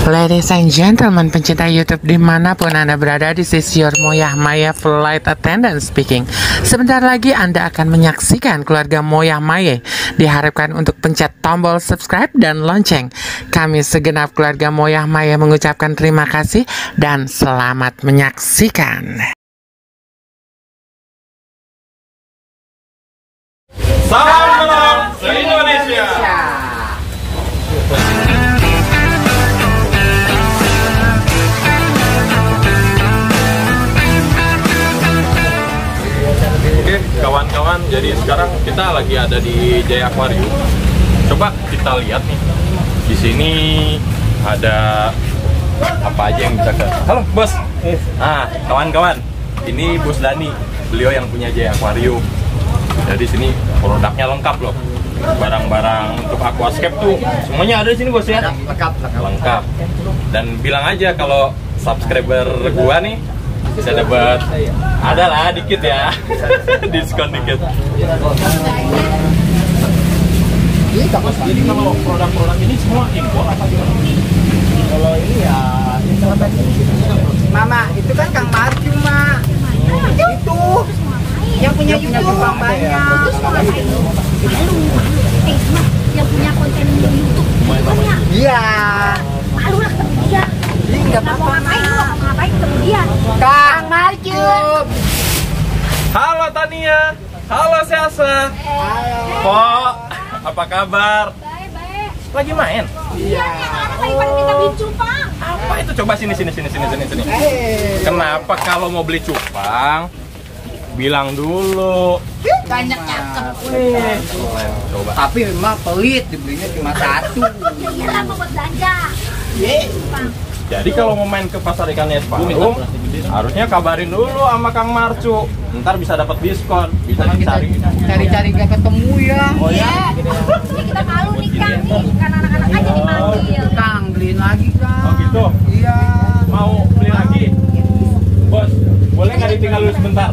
Ladies and gentlemen, pencinta YouTube dimanapun Anda berada, this is your Moyah Maya Flight Attendant speaking. Sebentar lagi Anda akan menyaksikan keluarga Moyah Maya. Diharapkan untuk pencet tombol subscribe dan lonceng. Kami segenap keluarga Moyah Maya mengucapkan terima kasih dan selamat menyaksikan. Salam se-Indonesia. Oke kawan-kawan, jadi sekarang kita lagi ada di Jaya Aquarium. Coba kita lihat nih, di sini ada apa aja yang bisa ke. Halo bos. Nah kawan-kawan, ini Bos Dani, beliau yang punya Jaya Aquarium. Jadi sini produknya lengkap loh, barang-barang untuk aquascape tuh semuanya ada di sini bos ya. Lengkap. Dan bilang aja kalau subscriber gua nih bisa dapat, adalah dikit ya, diskon dikit. Jadi kalau produk-produk ini semua impor apa gimana? Kalau ini ya Mama, itu kan Kang Marju, Mak. Itu yang punya YouTube banyak. Yang punya konten di YouTube. Iya. Malu lah ketemu dia. Enggak Mau apa-apa. ngapain lu? Mau ngapain ketemu dia? Kang Marju. Halo Tania, halo Selsa. Kok, apa kabar? Baik. Lagi main? Iya, yang anak lagi pada minta beli cupang. Apa itu? Coba sini. Kenapa kalau mau beli cupang bilang dulu? Banyak cakep. Coba. Tapi memang pelit, dibelinya cuma satu. Iya lah mau buat belanja. Cupang. Jadi kalau mau main ke pasar ikan Parung, harusnya kabarin dulu sama Kang Marcu. Ntar bisa dapat diskon, bisa dicari. Cari-cari gak ketemu ya. Oh ya? Ini kita malu nih Kang nih, karena anak-anak aja dipanggil. Kang, beliin lagi Kang. Oh gitu? Iya. Mau beli lagi? Bos, boleh nggak ditinggal dulu sebentar?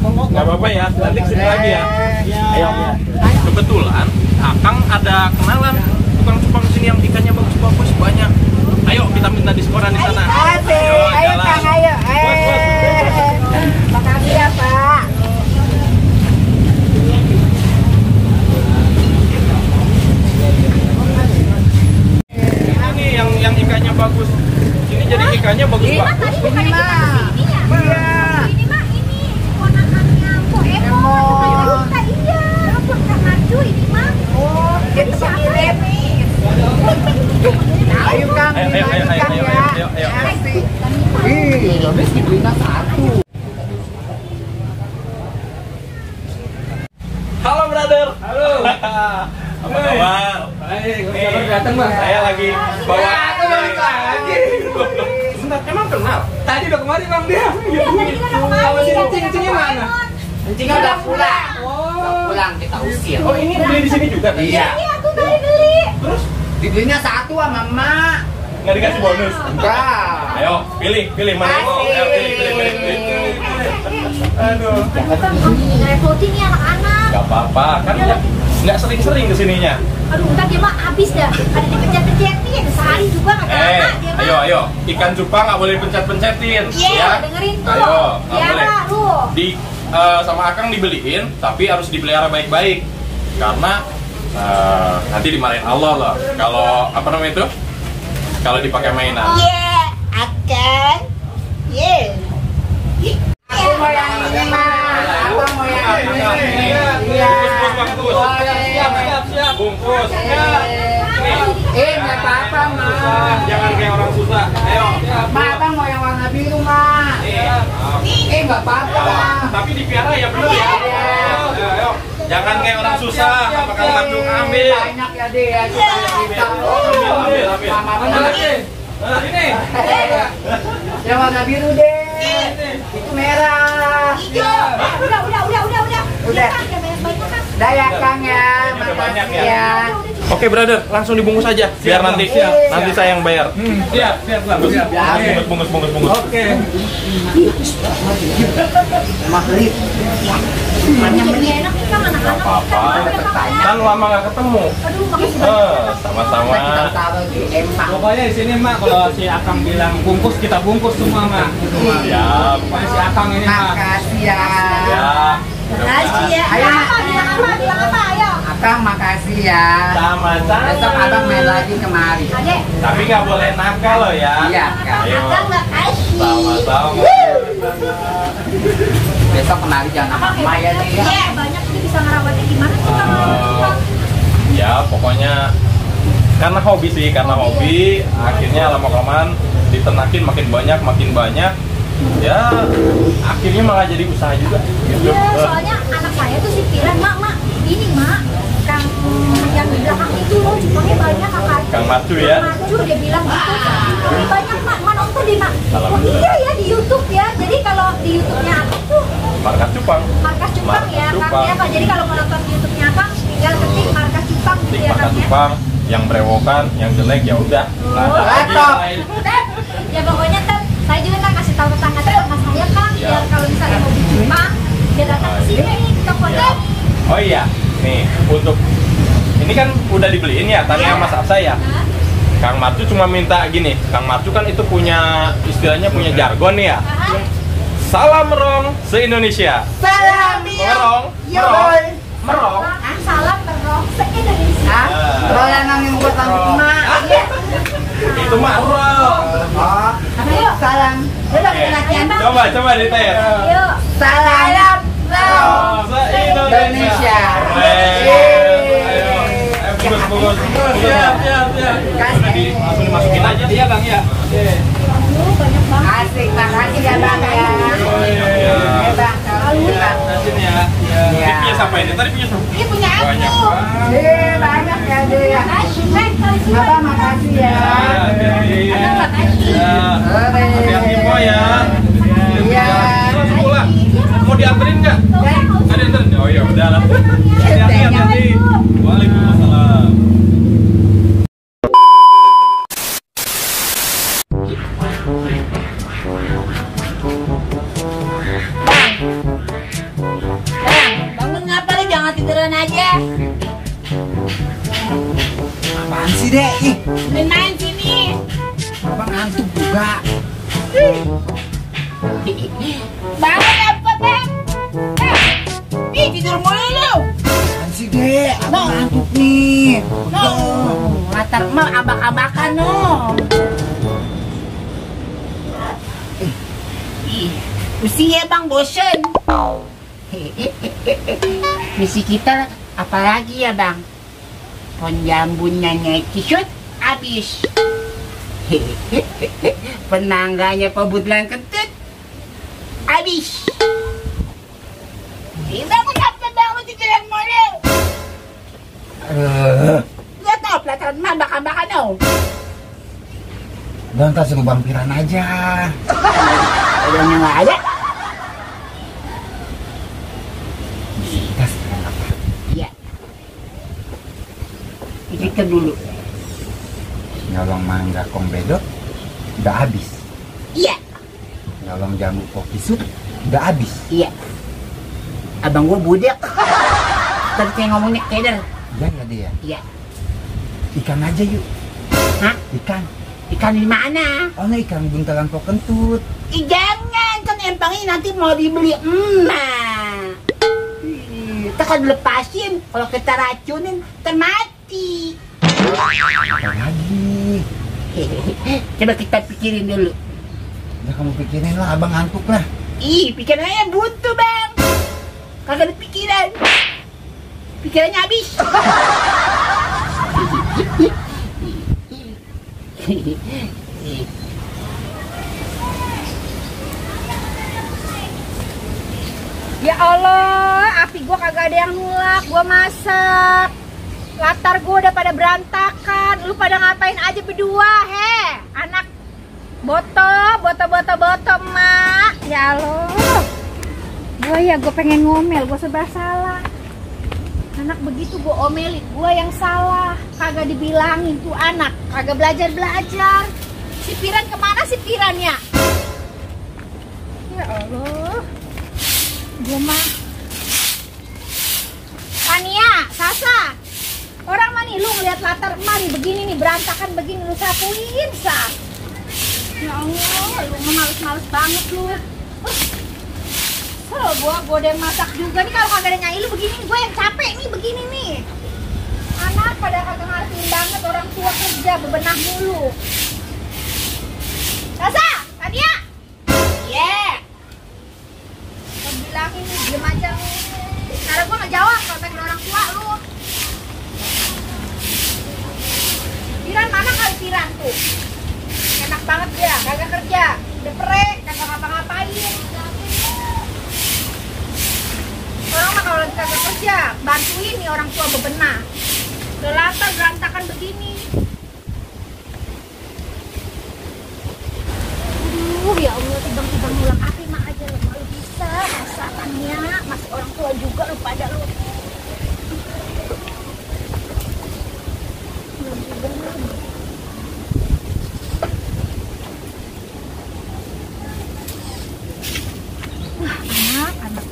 Nggak apa-apa ya, nanti kesini lagi ya. Ayo. Kebetulan Akang ada kenalan tukang cupang sini yang ikannya bagus-bagus banyak. Ayo kita minta diskonan di sana. Ayo jalan. Kang, ayo. Makasih ya Pak. Ini yang ikannya bagus. Ini jadi ikannya bagus Ini mah banget. tadi bukannya kita kesini ya? Iya. Ini mah ini ponakannya Mpok Emo. Kita iya, Mpok Kang Marju ini mah. Oh, jadi pengirim. Ayo Kang, Ayo. Ih, habis dibelinya satu. Halo brother. Halo. Apa kabar? Baik, Nih, datang Bang. saya lagi bawa. lagi. Sebentar, emang kenal? Tadi udah kemarin Bang dia. Iya, tadi kita udah kemarin. Kencingnya mana? Kencingnya udah pulang. Udah pulang kita usir. Oh ini beli di sini juga? Iya. Iya, aku tadi beli. Terus Dibelinya satu sama Emak. nggak dikasih bonus? Enggak. Ayo pilih mana yang mau? Ayo pilih. Aduh. Ngerepotin nih anak-anak. Gak apa-apa, kan nggak sering-sering kesininya. Aduh, ntar dia mah habis dah. Ada dipencet-pencetin, sehari juga nggak lama dia mah. Ayo. Ikan cupang nggak boleh pencet-pencetin. Iya, dengerin tuh. Ayo, nggak Iya boleh. lah, lu. Sama Akang dibeliin, tapi harus dipelihara baik-baik. Karena nanti dimarahin Allah loh. Kalau apa namanya itu? Kalau dipakai mainan. Iya, akan. Iya. Aku mau yang ini Mak. Aku mau yang ini. Iya. Bungkus. Siap. Bungkus. Nggak apa-apa Mak. Jangan kayak orang susah. Ayo. Mak, Abang mau yang warna biru Mak. Nggak apa-apa Mak. Tapi dipiara ya bener ya. Ayo. Jangan kayak orang susah. Apakah Marju ambil? Banyak ya deh ya. Kita Ambil. Mana lagi? Ini. Yang warna biru deh. Itu merah. Hijau. Udah. Udah. Iya, Kang, ya banyak-banyak Kang. Dah ya Kang ya. Ini banyak Makasih ya. ya. Oke brother, langsung dibungkus aja. Biar nanti saya yang bayar. Siap. Bungkus. Oke. Maghrib. Jadi enak nih Kang, Nggak anak-anak. apa-apa. Kan lama nggak ketemu. Aduh, makasih banyak. Sama-sama. Kita taruh di empang. Pokoknya di sini mak kalau si Akang bilang bungkus kita bungkus semua mak. Gitu, Mak. Siap. Pokoknya si Akang ini mak. Makasih ya. Ya. Makasih ya. Ayo, Bilang Mak. apa? Bilang apa? Bilang apa? Ayo. Akang makasih ya. Sama-sama. Besok abang main lagi kemari. Adek. Tapi nggak boleh nakal loh ya. Iya, Kak. Ayo. Akang makasih. Sama-sama. Besok kemari jangan sama Maya nih ya. Iya, banyak sih bisa ngerawatnya gimana sih Kang? Ya pokoknya karena hobi sih, karena hobi akhirnya lama-kelamaan diternakin makin banyak ya akhirnya malah jadi usaha juga gitu. Iya, soalnya anak saya tuh si Piran, mak, ini mak, Kang yang di belakang itu loh, Jepangnya banyak kakak. Kang Macu ya? Kang Macu dia bilang gitu. Ini banyak mak, nonton di mak. Oh Alhamdulillah. iya ya di YouTube ya. Jadi kalau di YouTube-nya aku tuh Markas Cupang. Markas Cupang ya, Markas Kang Cupang. ya Kak. Jadi kalau mau nonton di YouTube-nya Kang, tinggal ketik Markas Cupang gitu Tik ya Markas Kang ya. Cupang, yang berewokan, yang jelek ya udah. Nggak ada lagi yang lain. Ya pokoknya ntar saya juga kan kasih tahu tetangga-tetangga saya Kang, Ya. biar kalau misalnya mau di Jepang, dia datang ke sini ke foto. Ya. Oh iya, nih untuk ini kan udah dibeliin ya tadi sama Mas Afsa ya. Kang Marcu cuma minta gini, Kang Marcu kan itu punya istilahnya punya jargon nih ya. Salam merong se-Indonesia. Salam Merong, Yo. merong. Salam berong se-Indonesia. Hah? Rolan yang buat emak. Iya. Itu mah merong. Oh. Ayo. Salam. Udah pakai latihan Bang. Coba dites. Ayo. Salam. Oh, se-Indonesia. Ayo, bungkus. Siap. Langsung dimasukin aja dia Kang ya. Banyak banget. Asik, makasih ya Bang ya. Iya. Bang, Bang. Kasih ya. Ini punya siapa ini? Tadi punya siapa? Ini punya aku. Banyak banget. Banyak ya deh ya. Makasih, Bang. Kalau sini. Abang makasih ya. Hati-hati po ya. Iya. Langsung pulang. Mau dianterin nggak? Ada anterin? Oh ya udah lah. Hati-hati. Waalaikumsalam. Bangun ngapa lu? Jangan tiduran aja. Apaan sih deh? Ih, Main sini. abang ngantuk juga. Bangun apa, Bang? Ih, tidur mulu lu. Apaan sih deh? Abang ngantuk nih. Mata emak abak-abakan no. Pusing ya Bang, bosen. Misi kita apalagi ya Bang? Pohon jambunya naik kisut, habis. Penangganya pebutlan kentut, habis. Bangun apa Bang, lu tiduran mulu. Lihat tau, pelataran mah bakal-bakal no. Udah ntar suruh vampiran aja. Udah nggak ada. Kita sekarang apa? Iya. Kita dulu. Nyolong mangga kong bedok udah habis. Iya, Nyolong jambu kopi sup udah habis. iya. Abang gua budak. Tadi saya ngomongnya keder. Iya ya dia. Iya. Ikan aja yuk. Hah? Ikan. Ikan di mana? Oh nggak ikan buntalan pok kentut. Ih, jangan, kan empangnya nanti mau dibeli emak. Kita kan lepasin, kalau kita racunin, kita mati. Apa lagi? Coba kita pikirin dulu. Udah kamu pikirin lah, abang ngantuk lah. Ih, pikirannya buntu Bang. Kagak ada pikiran. Pikirannya habis. Ya Allah, api gua kagak ada yang nulak, gua masak. Latar gua udah pada berantakan. Lu pada ngapain aja berdua, he? Anak boto, mak. Ya Allah. Gua pengen ngomel, gua serba salah. Anak begitu gua omelin, gua yang salah. Kagak dibilangin tuh anak, kagak belajar. Si Piran kemana si Pirannya? Ya Allah. Gua mah Tania, Sasa. Orang mana lu ngeliat latar mari begini nih berantakan begini lu sapuin sah. Ya Allah, lu males-males banget lu. Gua udah masak juga nih kalau kagak ada nyai lu begini, gue yang capek nih begini nih. Anak pada kagak ngertiin banget orang tua kerja bebenah mulu. Sasa, Tania. Yeah. Gua bilangin nih diem aja lu. Karena gua nggak jawab kalau pengen orang tua lu. Piran mana kali Piran tuh? Enak banget dia, kagak kerja, udah perek, kagak ngapa-ngapain. Orang mah kalau lagi kagak kerja, bantuin nih orang tua bebenah. Udah latar berantakan begini. Ya Allah, timbang-timbang ulang api mah aja lu malu bisa masakannya, masih orang tua juga lu pada lu. Anak.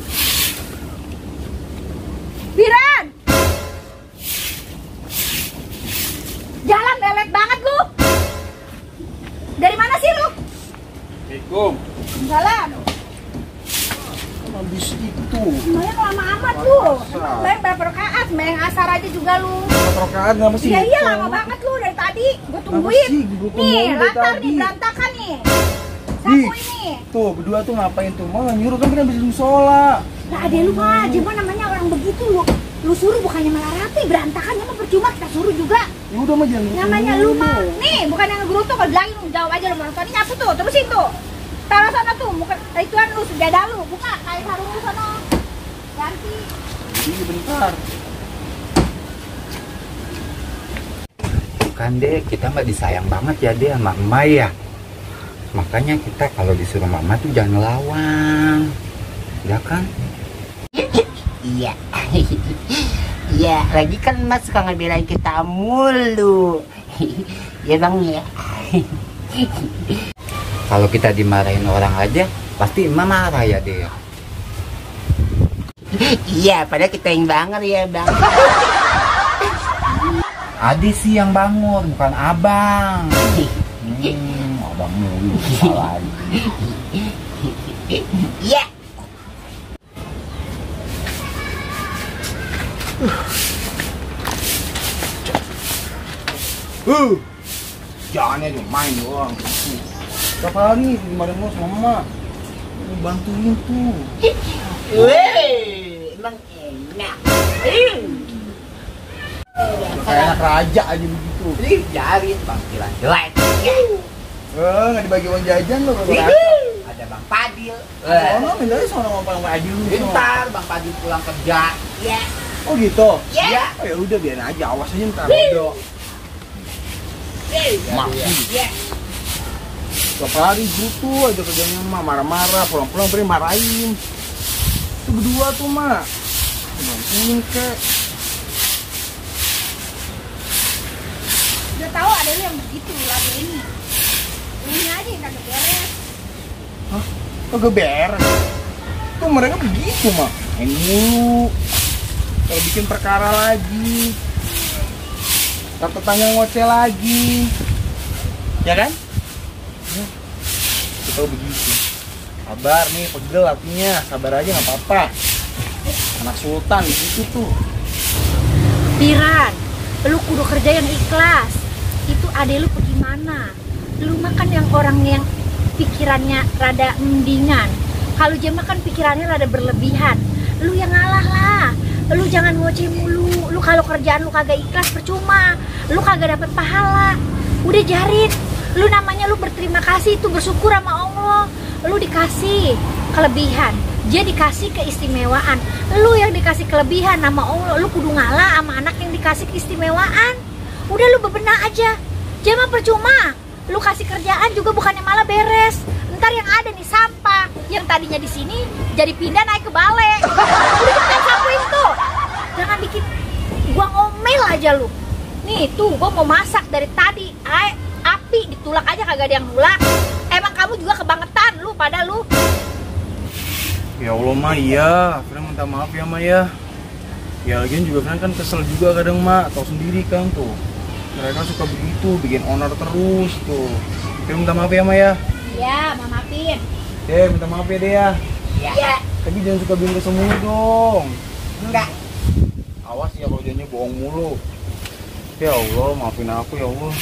Biran! Jalan lelet banget lu. Dari mana sih lu? Assalamualaikum. Jalan. Habis itu. Main lama amat lu. Main berapa rakaat? Main asar aja juga lu. Rokaan nggak mesti. Iya lama banget lu dari tadi. Gue tungguin. Nih latar nih berantakan nih. Sapu ini. Tuh berdua tuh ngapain tuh? Mau nyuruh kan kita habis musola. Nah ada lu mah, gimana namanya orang begitu lu. Lu suruh bukannya malah rapi, berantakannya mah percuma kita suruh juga. Ya udah mah jangan. Namanya lu mah. Nih bukan yang ngegerutuk, kalau bilangin lu jawab aja lu mau tadi nyapu tuh, terusin tuh. Taruh sana tuh, bukan ituan lu sejadah lu, buka kayak sarung lu sana. Ganti. Ini bentar. Kan deh, kita mah disayang banget ya dia sama emak ya. Makanya kita kalau disuruh mama tuh jangan ngelawan. Ya kan? Iya. Iya, lagi kan Mas suka ngebelain kita mulu. Ya Bang ya. Kalau kita dimarahin orang aja, pasti emak marah ya dia. Iya, padahal kita yang banget ya Bang. Adi sih yang bangun, bukan abang. Abang mulu salah. Iya. Jangan aja main doang. Berapa hari kemarin lu sama mama? Lu bantuin tuh. Weh, emang enak. Kayak anak raja aja begitu. Jarin panggilan jelek. Nggak dibagi uang jajan lo kalau Ada Bang Padil. Sono minta sono ngomong aja lu. Bentar Bang Padil pulang kerja. Ya. Oh gitu. Ya. Oh ya udah biarin aja, awas aja ntar udah. Masih. Ya. Tiap hari butuh aja kerjanya mah marah-marah, pulang-pulang beri marahin. Itu berdua tuh mah. Bantuin kek. Udah tahu ada lu yang begitu lagi ini. Ini aja yang kagak beres. Hah? Kagak beres. Tuh mereka begitu mah. Main mulu. Kalau bikin perkara lagi. Ntar tetangga ngoceh lagi. Ya kan? Ya. Kita begitu. Sabar nih, pegel hatinya. Sabar aja nggak apa-apa. Anak sultan gitu tuh. Piran, lu kudu kerja yang ikhlas. Itu adek lu pergi mana? Lu makan yang orang yang pikirannya rada mendingan. Kalau dia makan pikirannya rada berlebihan. Lu yang ngalah lah. Lu jangan ngoceh mulu. Lu kalau kerjaan lu kagak ikhlas percuma. Lu kagak dapet pahala. Udah Jarit, lu namanya lu berterima kasih itu bersyukur sama Allah. Lu dikasih kelebihan, dia dikasih keistimewaan. Lu yang dikasih kelebihan sama Allah, lu kudu ngalah sama anak yang dikasih keistimewaan. Udah lu bebenah aja. Jangan percuma. Lu kasih kerjaan juga bukannya malah beres. Ntar yang ada nih sampah yang tadinya di sini jadi pindah naik ke balai. Udah kita sapuin tuh. Jangan bikin gua ngomel aja lu. Nih tuh gua mau masak dari tadi. Api ditulak aja kagak ada yang nulak. Emang kamu juga kebangetan lu pada lu. Ya Allah Maya, akhirnya minta maaf ya Maya. Ya lagian juga kan kesel juga kadang mak, tahu sendiri kan tuh. Mereka suka begitu, bikin onar terus tuh. Oke, minta maaf ya, Ma ya. Iya, Mama maafin. Minta maaf ya deh ya. Iya. Tapi jangan suka bikin kesel mulu dong. Enggak. Awas ya kalau janjinya bohong mulu. Ya Allah, maafin aku ya Allah.